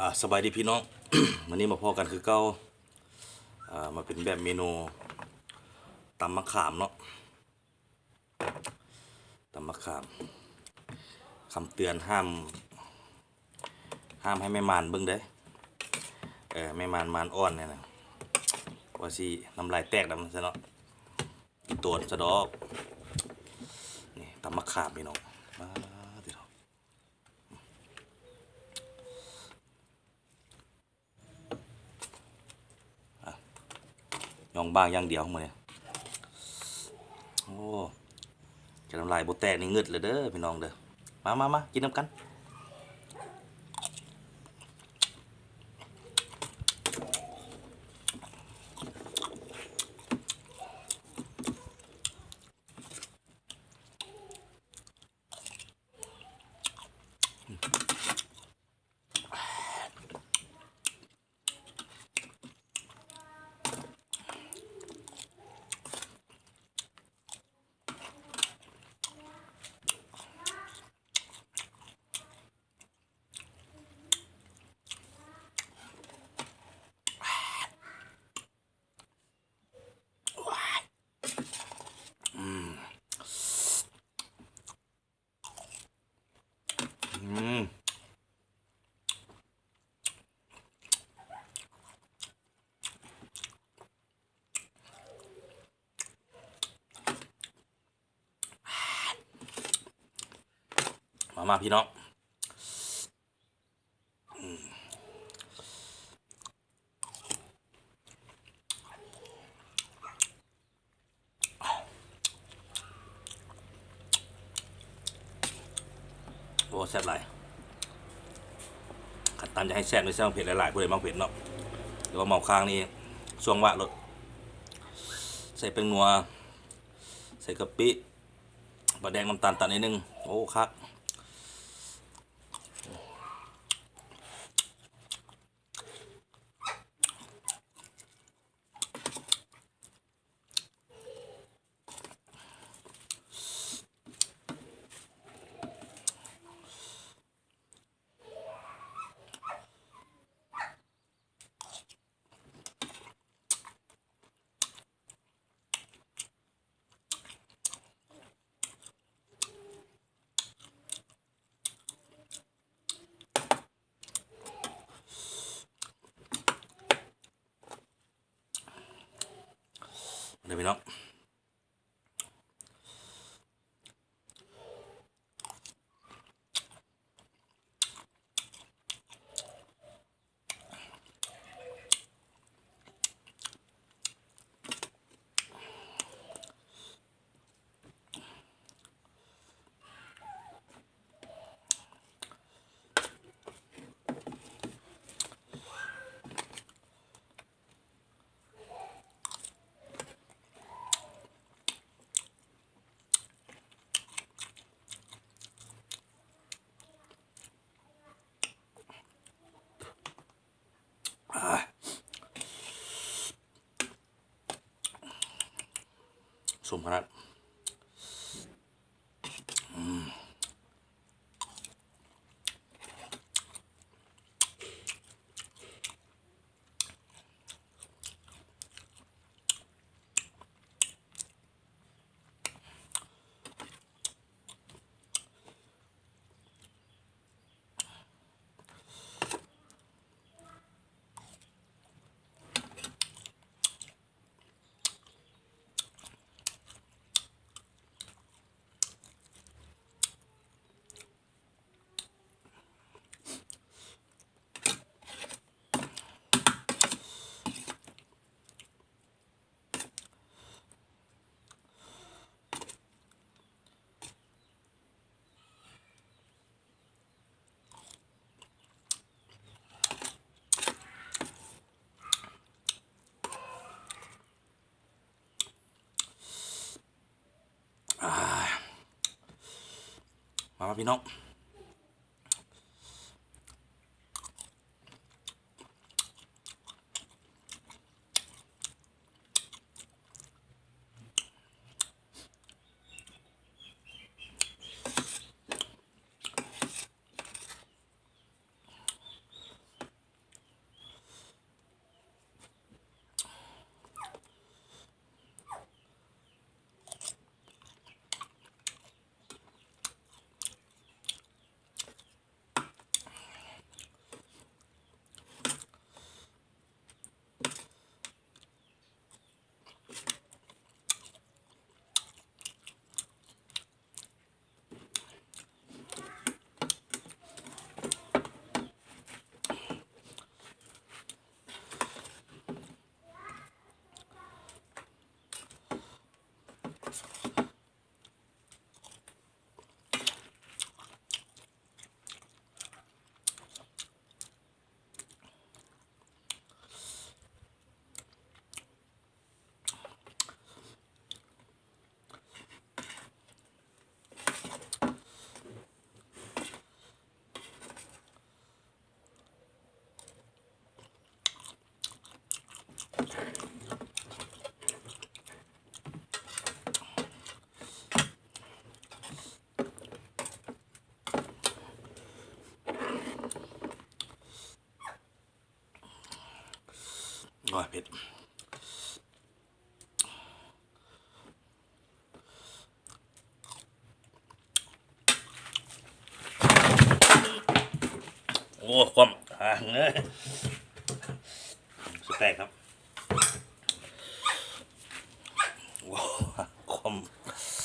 ອ່າ ສະບາຍດີພີ່ນ້ອງ ມື້ນີ້ມາພໍ້ກັນຄືເກົ່າ ອ່າ ມາເປັນແບບເມນູຕຳໝາກຂາມເນາະ ຕຳໝາກຂາມ ຄຳເຕືອນ ຫ້າມ ຫ້າມໃຫ້ແມ່ມ່ານເບິ່ງເດີ້ ເອີ ແມ່ມ່ານ ມ່ານອ່ອນນີ້ນະ ວ່າຊິນ້ຳລາຍແຕກນຳຊັ້ນເນາະ ອີ່ໂຕນຊະດອກ ນີ້ ຕຳໝາກຂາມພີ່ນ້ອງ ປາດຕິໂທ. ອ່ະ ຍ່ອງບາງຢ່າງດຽວມື້ນີ້ ໂອ້ ຈະນ້ຳລາຍບໍ່ແຕກນີ້ງຶດເລີຍເດີ້ພີ່ນ້ອງເດີ້ ມາ ມາ ມາ ກິນນຳກັນ. ອືມ ອືມ ມາ ມາ ພີ່ນ້ອງ. ໂອ້ ແຊບຫຼາຍ ຄັນຕຳຢາກໃຫ້ແຊບນີ້ໃສ່ໝາກເຜັດຫຼາຍໆ ຜູ້ໃດມັກເຜັດເນາະ ຫຼືວ່າເມົາຄ້າງນີ້ຊ່ວງວະໂລດ ໃສ່ແປ້ງນົວ ໃສ່ກະປິ ປາແດກ ນ້ຳຕານຕັດໜ້ອຍໜຶ່ງ ໂອ້ ຄັກ. ເດີພີ່ນ້ອງ ອ່າ ສົ້ມຂະໜາດ ອືມ. ມາ ມາ ພີ່ນ້ອງ. ອ ອ່າ ເຜັດ. ໂອ້ ຄວ່ຳ ອ່າ ເອີຍ ຊິແຕກເນາະ.